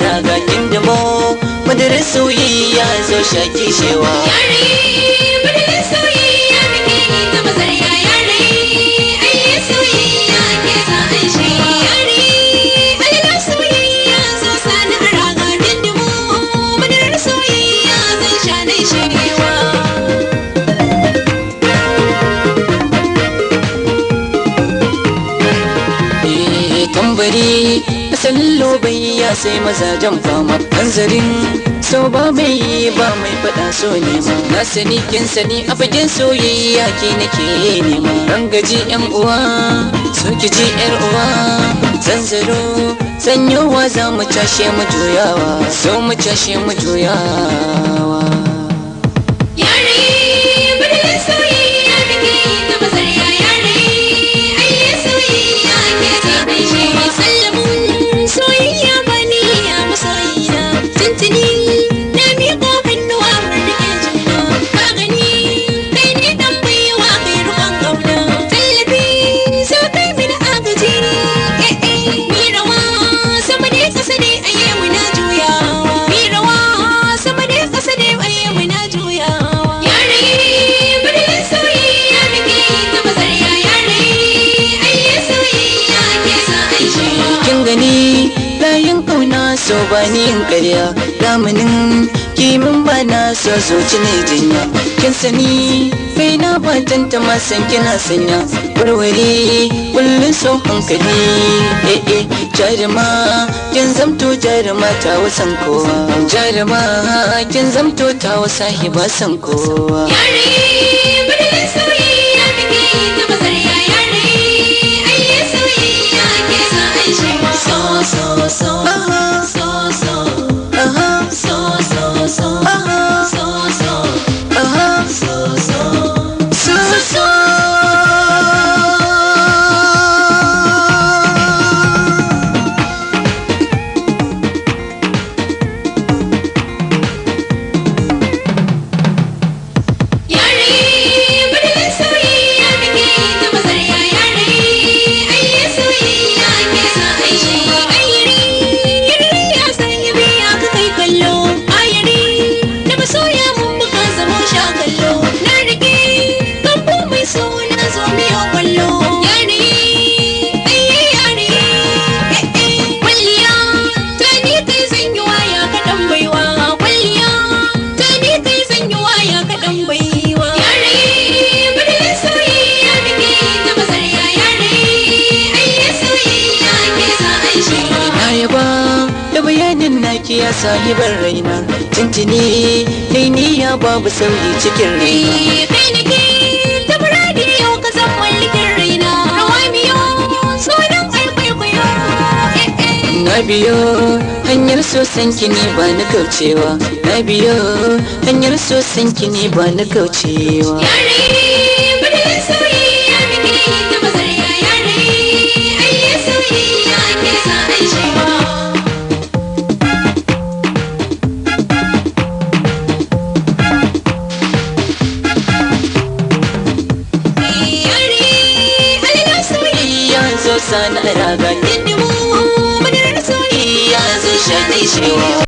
raga kindimo madarar soyayya zo shaki shewa. Yare madarar soyayya muke yi ta mazarya yare ayye soyayya ke sa an shi yare alalar soyayya zo sani raga kindimo madarar soyayya zan sha nai shewa. Tambari asalin lobayya sai mazajen fama hanzarin so ba mai ba mai fada so nema na sani kin sani a fagen soyayya ke nake nema rangaji yan uwa so ki ji yar uwa zanzaro sanyowa za mu cashe mu juyawa so mu cashe mu juyawa. Yare madarar soyayya muke yi ta mazarya yare ayye soyayya ke sa an shi sallamun soyayya bani ya masoyina tuntuni na miƙo hannuwa mun rike juna ka gani kai ne dan baiwa kai ruwan ƙauna tallafi so kai mini agaji eh eh mi rawa sama ne ƙasa ne ayye muna juyawa mi rawa sama ne ƙasa ne ayye muna juyawa. Yare madarar soyayya muke yi ta mazarya yare ayye soyayya ke sa an shi. Kin gani layin kauna so ba ni yin ƙarya zamanin kimin ba na so zuci ne jinya kin sani kai na ba tantama san kina sanya warware kullun so hankali eh eh jaruma kin zamto jaruma ta wasan kowa jaruma kin zamto ta sahiba san kowa. Yare madarar soyayya muke yi ta mazarya yare ayye soyayya ke sa an shi so so so so so so so so so so so so So so. Yare madarar soyayya muke yi ta mazarya yare ayye soyayya ke sa an shi ayyari yare ya sahibi ya ka kai kallo ayari na masoya mun muka zamo sha kallo na rike kambo mai suna zo miyo kwallo yare ayye yare eh eh kwalliya ta ni kai zan yi waya kaɗan baiwa kwalliya ta ni kai zan yi waya kaɗan baiwa. Yare madarar soyayya muke yi ta mazarya yare ayye soyayya ke sa an shi. Na yaba da bayanin naki ya sahibar raina tuntuni dai niyya babu sauyi cikin raina. Kai nake ta muradi yau ka zan mallakin raina rawa miyo sunan ai kwaikwayo eh eh. Na biyo hanyar so sanki ne ba na kaucewa na biyo hanyar so sanki ne ba na kaucewa. Yare madarar soyayya muke yi ta mazarya yare ayye soyayya ke sa an shi. Yare alalar soyayya Iya zo sana raga dindimu madarar soyayya iya zo shaɗi shewa.